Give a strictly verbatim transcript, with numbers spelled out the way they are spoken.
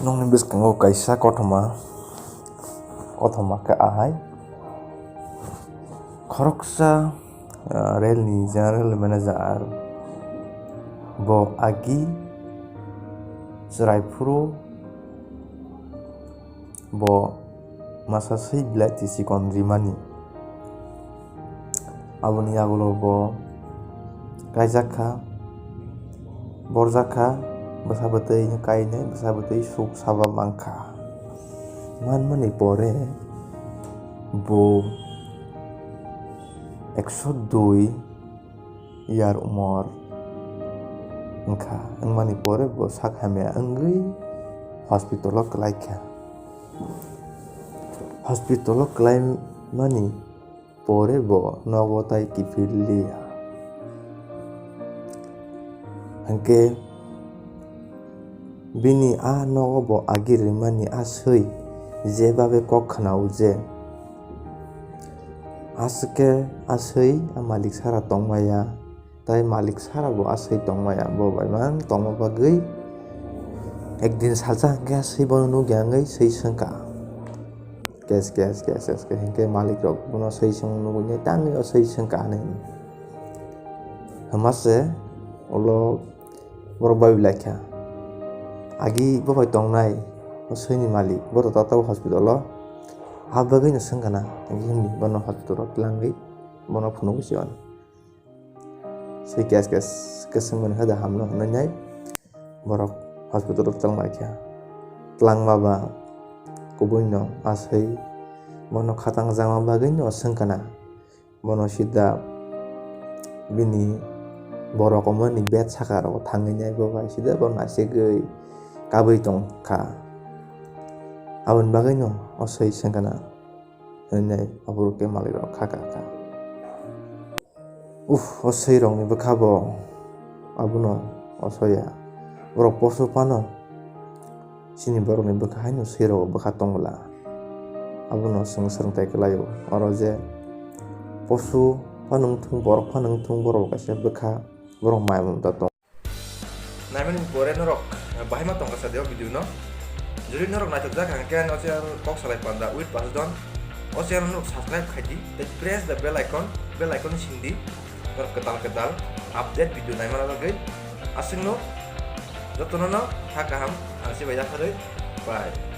Nokni bwskango kaisa kothoma, kothoma khe ahai. Khoroksa, ah, railni general manager bo agi chwrai phuru bo masa swi belai twi chikon rimani. Aboni yagulo bo kaijak kha, borjak kha, bwsa bwtwi kainai, bwsa bwtwi suk saba mankha. Manmani pore bo ekso dui yar umor wngkha, wngmani pore bo sak hamya wngwi hospital o kwlai kha. Hospital o kwlai mani pore bo nogo tai kiphil liya. Hwnkhe bini a nogo bo agi rimani a swi jebabe kok khwnao je, aswk khe a swi a malik sara tongmaya, tai malik sara bo a swi tongmaya, bo bai mang tongma bagwi ekdin salsa hwnkhe a swi bono nukya wngwi swi swngkha. Kes, kes, kes, kes, kes, hinkhe malik rok bono swi swng nugwi nai tangwi o swi swngkha hinwi. Hwmase ulo borok bai lai kha. Agi bo bai tongnai o swini malik, bo to tato hospital o. Abo bagwi no swngkha na, agi himni bono hospital o twlangwi bono phunugwi se on. Swi kes, kes, keswng mani hada hamno hwnwi nai. Borok hospital o twlang lai kha. Twlangma ba kubui no aswi bono khatang jama bagwi no swngkha na. Bono sida bini borok omoni bed saka rogo thangwi nai bo bai sida bono naisegwi kabui tongkha. Aboni bagwi no o swi swngkha na hwnwi nai aphuru khe malik rok kha kha kha. Uff, o swi rokni bwkha bo abono osoya. Borok posu phano chini borokni bwkha haino swi rogo bwkha tongla. Abono chwng swrwngthai kwlaio. Oro je posu phano wngthung, borok phano wngthung, borok kaisa bwkha, borok mai mamta tong. Naimani pore norok bahai ma tongkha sa de o video no. Jodi norok naithok jak hwnkhe ano channel Kok Salai Panda with Basudon. O channel norok subscribe khai di, tei press the bell icon, bell icon sing di. Norok kwtal kwtal update video naimana bagwi. Aswkno jotono no kha kaham, ang se bai yapharwi. Bye.